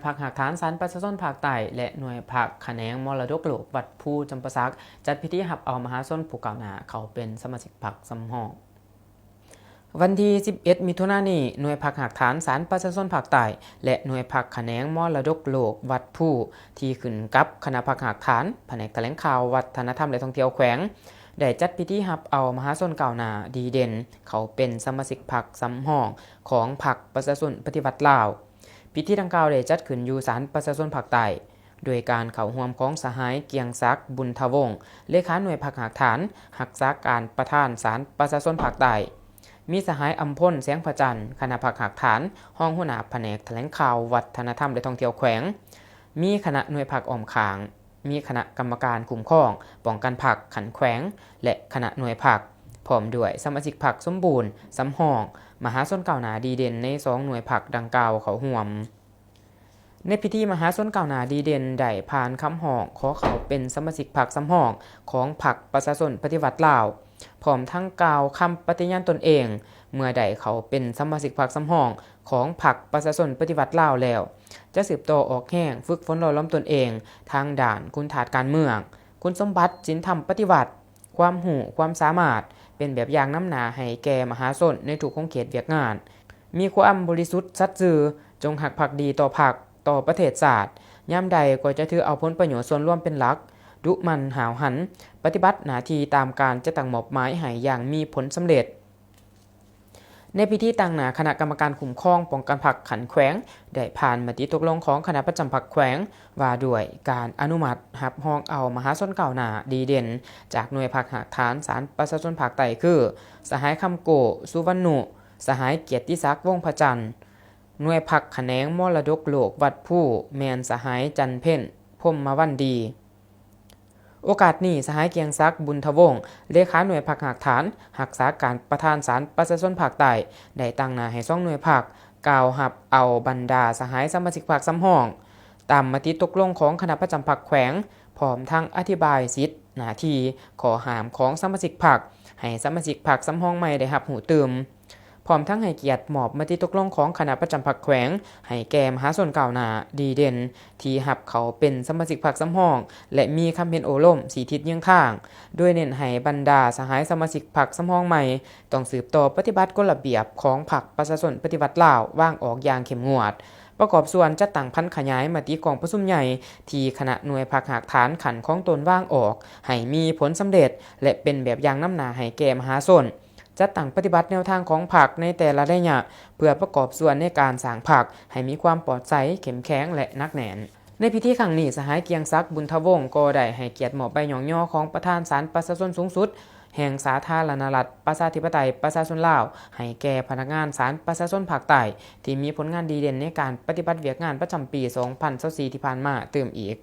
ພັກຮາກຖານສານປະຊາຊົນພາກໃຕ້ ແລະ ໜ່ວຍພັກຂະແໜງມໍລະດົກໂລກວັດພູຈຳປາສັກ ຈັດພິທີຮັບເອົາມະຫາຊົນຜູ້ກ້າວໜ້າເຂົ້າເປັນສະມາຊິກພັກສຳຮອງ. ວັນທີສິບເອັດ ມິຖຸນານີ້, ໜ່ວຍພັກຮາກຖານສານປະຊາຊົນພາກໃຕ້ ແລະ ໜ່ວຍພັກຂະແໜງມໍລະດົກໂລກວັດພູ ທີ່ຂຶ້ນກັບຄະນະພັກຮາກຖານ ພະແນກຖະແຫຼງຂ່າວ ວັດທະນະທຳ ແລະ ທ່ອງທ່ຽວແຂວງ ໄດ້ຈັດພິທີຮັບເອົາມະຫາຊົນກ້າວໜ້າດີເດັ່ນ ເຂົ້າເປັນສະມາຊິກພັກສຳຮອງຂອງພັກປະຊາຊົນປະຕິວັດລາວ. ພິທີດັ່ງກ່າວໄດ້ຈັດຂຶ້ນຢູ່ສານປະຊາຊົນພາກໃຕ້ ໂດຍການເຂົ້າຮ່ວມຂອງສະຫາຍ ກຽງສັກ ບຸນທະວົງ ເລຂາໜ່ວຍພັກຮາກຖານ ຮັກສາການປະທານສານປະຊາຊົນພາກໃຕ້, ມີສະຫາຍ ອຳພົນ ແສງພະຈັນ ຄະນະພັກຮາກຖານ ຮອງຫົວໜ້າພະແນກຖະແຫຼງຂ່າວ ວັດທະນະທຳ ແລະ ທ່ອງທ່ຽວແຂວງ, ມີຄະນະໜ່ວຍພັກອ້ອມຂ້າງ, ມີຄະນະກຳມະການຄຸ້ມຄອງປ້ອງກັນພັກຂັ້ນແຂວງ ແລະ ຄະນະໜ່ວຍພັກ, ພ້ອມດ້ວຍສະມາຊິກພັກສົມບູນ, ສຳຮອງ, ມະຫາຊົນກ້າວໜ້າດີເດັ່ນໃນສອງໜ່ວຍພັກດັ່ງກ່າວເຂົ້າຮ່ວມ. ໃນພິທີ, ມະຫາຊົນກ້າວໜ້າດີເດັ່ນໄດ້ຜ່ານຄຳຮ້ອງຂໍເຂົ້າເປັນສະມາຊິກພັກສຳຮອງຂອງພັກປະຊາຊົນປະຕິວັດລາວ, ພ້ອມທັງກ່າວຄຳປະຕິຍານຕົນເອງ, ເມື່ອໄດ້ເຂົ້າເປັນສະມາຊິກພັກສຳຮອງຂອງພັກປະຊາຊົນປະຕິວັດລາວແລ້ວ, ຈະສືບຕໍ່ອອກແຮງຝຶກຝົນຫຼໍ່ຫຼອມຕົນເອງທາງດ້ານຄຸນທາດການເມືອງ, ຄຸນສົມບັດສິນທຳປະຕິວັດ, ຄວາມຮູ້ຄວາມສາມາດ ເປັນແບບຢ່າງນຳໜ້າໃຫ້ແກ່ມະຫາຊົນໃນທຸກຂົງເຂດວຽກງານ, ມີຄວາມບໍລິສຸດສັດຊື່, ຈົ່ງຮັກພັກດີຕໍ່ພັກ, ຕໍ່ປະເທດຊາດ, ຍາມໃດກໍຈະຖືເອົາຜົນປະໂຫຍດສ່ວນລວມເປັນຫຼັກ, ດຸໝັ່ນຫ້າວຫັນ, ປະຕິບັດໜ້າທີ່ຕາມການຈັດຕັ້ງມອບໝາຍໃຫ້ຢ່າງມີຜົນສຳເລັດ. ໃນພິທີ, ຕາງໜ້າຄະນະກຳມະການຄຸ້ມຄອງປ້ອງກັນພັກຂັ້ນແຂວງ ໄດ້ຜ່ານມະຕິຕົກລົງຂອງຄະນະປະຈຳພັກແຂວງ ວ່າດ້ວຍການອະນຸມັດຮັບຮອງເອົາມະຫາຊົນກ້າວໜ້າດີເດັ່ນ ຈາກໜ່ວຍພັກຮາກຖານສານປະຊາຊົນພາກໃຕ້ຄື ສະຫາຍ ຄຳໂກ້ ສຸວັນນຸ, ສະຫາຍ ກຽດຕິສັກ ວົງພະຈັນ, ໜ່ວຍພັກຂະແໜງມໍລະດົກໂລກວັດພູ ແມ່ນສະຫາຍ ຈັນເພັນ ພົມມະວັນດີ. ໂອກາດນີ້, ສະຫາຍ ກຽງສັກ ບຸນທະວົງ ເລຂາໜ່ວຍພັກຮາກຖານ ຮັກສາການປະທານສານປະຊາຊົນພາກໃຕ້ ໄດ້ຕາງໜ້າໃຫ້ສອງໜ່ວຍພັກ ກ່າວຮັບເອົາບັນດາສະຫາຍສະມາຊິກພັກສຳຮອງ ຕາມມະຕິຕົກລົງຂອງຄະນະປະຈຳພັກແຂວງ, ພ້ອມທັງອະທິບາຍສິດ, ໜ້າທີ່, ຂໍ້ຫ້າມຂອງສະມາຊິກພັກ ໃຫ້ສະມາຊິກພັກສຳຮອງໃໝ່ໄດ້ຮັບຮູ້ຕື່ມ. ພ້ອມທັງໃຫ້ກຽດມອບມະຕິຕົກລົງຂອງຄະນະປະຈຳພັກແຂວງໃຫ້ແກ່ມະຫາຊົນກ້າວໜ້າດີເດັ່ນ ທີ່ຮັບເຂົ້າເປັນສະມາຊິກພັກສຳຮອງ ແລະ ມີຄຳເຫັນໂອ້ລົມຊີ້ທິດຍືງທາງ, ໂດຍເນັ້ນໃຫ້ບັນດາສະຫາຍສະມາຊິກພັກສຳຮອງໃໝ່ ຕ້ອງສືບຕໍ່ປະຕິບັດກົດລະບຽບຂອງພັກປະຊາຊົນປະຕິວັດລາວ ວາງອອກຢ່າງເຂັ້ມງວດ, ປະກອບສ່ວນຈັດຕັ້ງຜັນຂະຫຍາຍມະຕິກອງປະຊຸມໃຫຍ່ ທີ່ຄະນະໜ່ວຍພັກຮາກຖານຂັ້ນຂອງຕົນວາງອອກ ໃຫ້ມີຜົນສຳເລັດ ແລະ ເປັນແບບຢ່າງນຳໜ້າໃຫ້ແກ່ມະຫາຊົນ. ຈັດຕັ້ງປະຕິບັດແນວທາງຂອງພັກໃນແຕ່ລະໄລຍະ ເພື່ອປະກອບສ່ວນໃນການສ້າງພັກໃຫ້ມີຄວາມປອດໃສ, ເຂັ້ມແຂງ ແລະ ໜັກແໜ້ນ. ໃນພິທີຄັ້ງນີ້, ສະຫາຍ ກຽງສັກ ບຸນທະວົງ ກໍໄດ້ໃຫ້ກຽດມອບໃບຍ້ອງຍໍຂອງປະທານສານປະຊາຊົນສູງສຸດແຫ່ງສາທາລະນະລັດ ປະຊາທິປະໄຕ ປະຊາຊົນລາວ ໃຫ້ແກ່ພະນັກງານສານປະຊາຊົນພາກໃຕ້ ທີ່ມີຜົນງານດີເດັ່ນໃນການປະຕິບັດວຽກງານປະຈຳປີສອງພັນຊາວສີ່ ທີ່ຜ່ານມາຕື່ມອີກ.